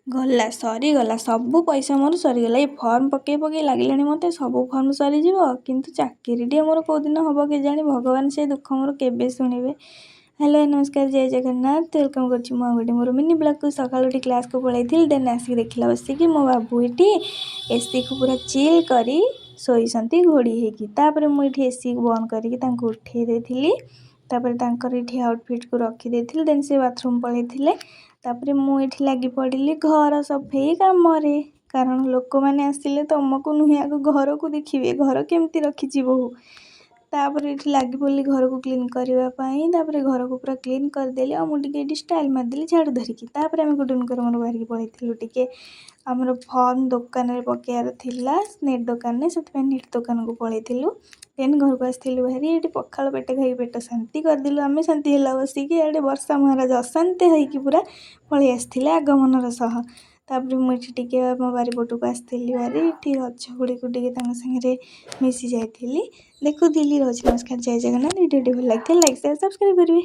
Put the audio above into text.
ଗଲା, ସରିଗଲା, ସବୁ ପଇସା ମୋର ସରିଗଲା। ଏଇ ଫର୍ମ ପକେଇ ପକେଇ ଲାଗିଲାଣି ମୋତେ ସବୁ ଫର୍ମ ସରିଯିବ, କିନ୍ତୁ ଚାକିରିଟିଏ ମୋର କେଉଁଦିନ ହେବ କେଜାଣି। ଭଗବାନ ସେ ଦୁଃଖ ମୋର କେବେ ଶୁଣିବେ? ହ୍ୟାଲୋ, ନମସ୍କାର, ଜୟ ଜଗନ୍ନାଥ। Welcome କରୁଛି ମୁଁ ଆଉ ଗୋଟେ ମୋର ମିନି ବ୍ଲଗ୍କୁ। ସକାଳୁ ଉଠି କ୍ଲାସ୍କୁ ପଳାଇଥିଲି। ଦେନ୍ ଆସିକି ଦେଖିଲା ବସିକି ମୋ ବାବୁ ଏଠି ଏସିକୁ ପୁରା ଚିଲ୍ କରି ଶୋଇଛନ୍ତି ଘୋଡ଼ି ହେଇକି। ତାପରେ ମୁଁ ଏଠି ଏସିକୁ ବନ୍ଦ କରିକି ତାଙ୍କୁ ଉଠେଇ ଦେଇଥିଲି। ତାପରେ ତାଙ୍କର ଏଠି ଆଉଟଫିଟ୍କୁ ରଖିଦେଇଥିଲି। ଦେନ୍ ସେ ବାଥରୁମ୍ ପଳେଇଥିଲେ। ତାପରେ ମୁଁ ଏଠି ଲାଗି ପଡ଼ିଲି ଘର ସଫେଇ କାମରେ, କାରଣ ଲୋକମାନେ ଆସିଲେ ତମକୁ ନୁହେଁ, ଆଗ ଘରକୁ ଦେଖିବେ, ଘର କେମିତି ରଖିଛି ବୋହୂ। ତାପରେ ଏଠି ଲାଗି ପଡ଼ିଲି ଘରକୁ କ୍ଲିନ୍ କରିବା ପାଇଁ। ତାପରେ ଘରକୁ ପୁରା କ୍ଲିନ୍ କରିଦେଲି ଆଉ ମୁଁ ଟିକେ ଏଠି ଷ୍ଟାଇଲ୍ ମାରିଦେଲି ଝାଡ଼ୁ ଧରିକି। ତାପରେ ଆମେ ଗୁଡୁନଙ୍କର ମୋର ବାହାରିକି ପଳେଇଥିଲୁ, ଟିକେ ଆମର ଫର୍ମ ଦୋକାନରେ ପକାଇବାର ଥିଲା ନେଟ୍ ଦୋକାନରେ, ସେଥିପାଇଁ ନେଟ୍ ଦୋକାନକୁ ପଳେଇଥିଲୁ। ଦେନ୍ ଘରକୁ ଆସିଥିଲୁ ଭାରି। ଏଠି ପଖାଳ ପେଟ ଖାଇକି ପେଟ ଶାନ୍ତି କରିଦେଲୁ ଆମେ। ଶାନ୍ତି ହେଲା ବସିକି। ଇଆଡ଼େ ବର୍ଷା ମହାରାଜ ଅଶାନ୍ତି ହେଇକି ପୁରା ପଳେଇ ଆସିଥିଲେ ଆଗମନର ସହ। ତାପରେ ମୁଁ ଏଠି ଟିକେ ମୋ ବାରିପଟକୁ ଆସିଥିଲି ଭାରି। ଏଠି ଗଛ ଗୁଡ଼ିକୁ ଟିକେ ତାଙ୍କ ସାଙ୍ଗରେ ମିଶି ଯାଇଥିଲି, ଦେଖୁଥିଲି। ରହୁଛି, ନମସ୍କାର, ଜୟ ଜଗନ୍ନାଥ। ଭିଡ଼ିଓଟି ଭଲ ଲାଗିଥିଲେ ଲାଇକ୍, ସେୟାର, ସବସ୍କ୍ରାଇବ୍ କରିବେ।